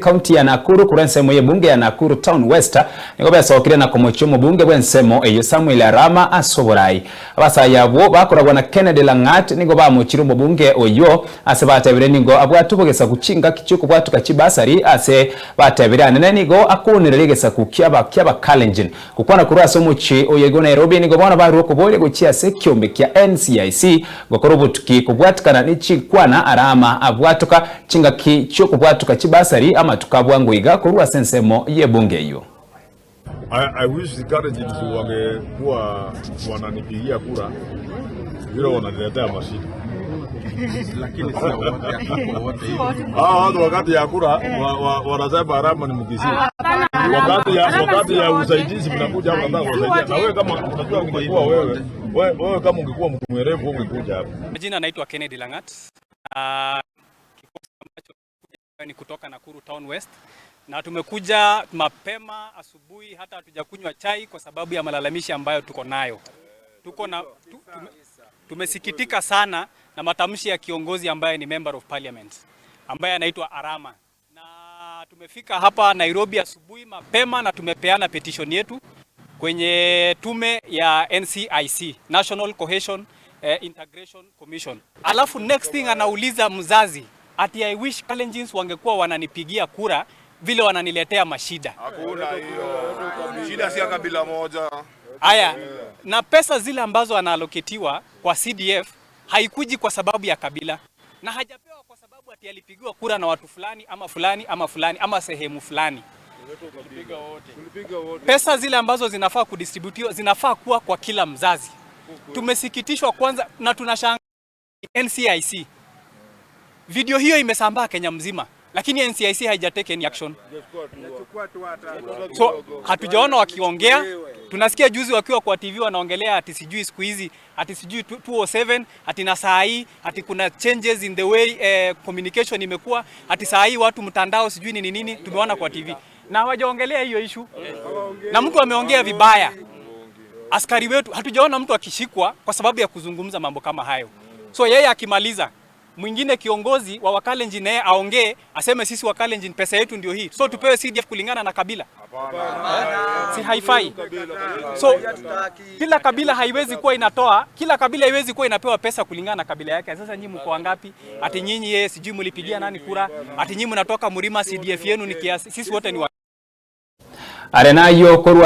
Kaunti ya Nakuru kura ensemo ye bunge ya Nakuru Town West nigo besokire na komochia omobunge bwa ensemo eyo Samuel Arama ase oborai. Abasayi abwo bakoragwa na Kennedy Langat nigo bamochire omobunge oywo ase batebire nigo abwate obogesaku chingaki chiokobwatuka chibasari ase batebire anene nigo akounereria egesaku kiaba kiabakalenjin. Gokwana korwa ase omochie oyo igo Nairobi nigo bono barure okoboria gochia ase ekiombe kia NCIC gokora obotuki kobwatikana ne chinkwana Arama abwatoka chingaki chi'okobwatoka chibasari amatuko a bwango iga korwa ase ensemo y'ebunge eyio. I wish the Kalenjins wangekuwa wananipigia kura vile wananiletea mashida. Lakini sio wote, hatuko wote hivi. Hawa watu wakati ya kura wanasema Arama ni Mkisii. Wakati ya usaidizi mnakuja hapa nataka kuwasaidia. Na wewe kama unajua ungekuwa wewe kama ungekuwa mtu mwerevu ungekuja hapa. Majina naitwa Kennedy Langat. Kikosi ambacho ni kutoka Nakuru Town West na tumekuja mapema asubuhi, hata hatujakunywa chai kwa sababu ya malalamishi ambayo tuko nayo. Tuko na tumesikitika sana na matamshi ya kiongozi ambaye ni member of parliament ambaye anaitwa Arama, na tumefika hapa Nairobi asubuhi mapema na tumepeana petition yetu kwenye tume ya NCIC, National Cohesion Integration Commission. Alafu next thing anauliza mzazi ati, "I wish Kalenjins wangekuwa wananipigia kura vile wananiletea mashida." Hakuna hiyo. Shida si ya kabila moja. Aya, na pesa zile ambazo anaallocatiwa kwa CDF haikuji kwa sababu ya kabila na hajapewa kwa sababu ati alipigiwa kura na watu fulani ama fulani ama fulani ama sehemu fulani. Pesa zile ambazo zinafaa kudistributiwa zinafaa kuwa kwa kila mzazi. Tumesikitishwa kwanza na tunashangaa NCIC. Video hiyo imesambaa Kenya mzima, lakini NCIC haijatake any action. So hatujaona wakiongea. Tunasikia juzi wakiwa kwa TV wanaongelea ati sijui siku hizi ati sijui 207 ati na saa hii ati kuna changes in the way communication imekuwa, ati saa hii watu mtandao sijui nini nini, tumeona kwa TV na hawajaongelea hiyo issue, na mtu ameongea vibaya. Askari wetu hatujaona mtu akishikwa kwa sababu ya kuzungumza mambo kama hayo. So yeye akimaliza, mwingine kiongozi wa Wakalenjin naye aongee aseme, "Sisi Wakalenjin pesa yetu ndio hii, so tupewe CDF kulingana na kabila." Si haifai? So kila kabila haiwezi kuwa inatoa, kila kabila haiwezi kuwa inapewa pesa kulingana na kabila yake. Sasa nyinyi mko wangapi? Ati nyinyi yeye sijui mlipigia nani kura? Ati nyinyi mnatoka Mlima, CDF yenu ni kiasi. Sisi wote ni wa Arenayo korwa.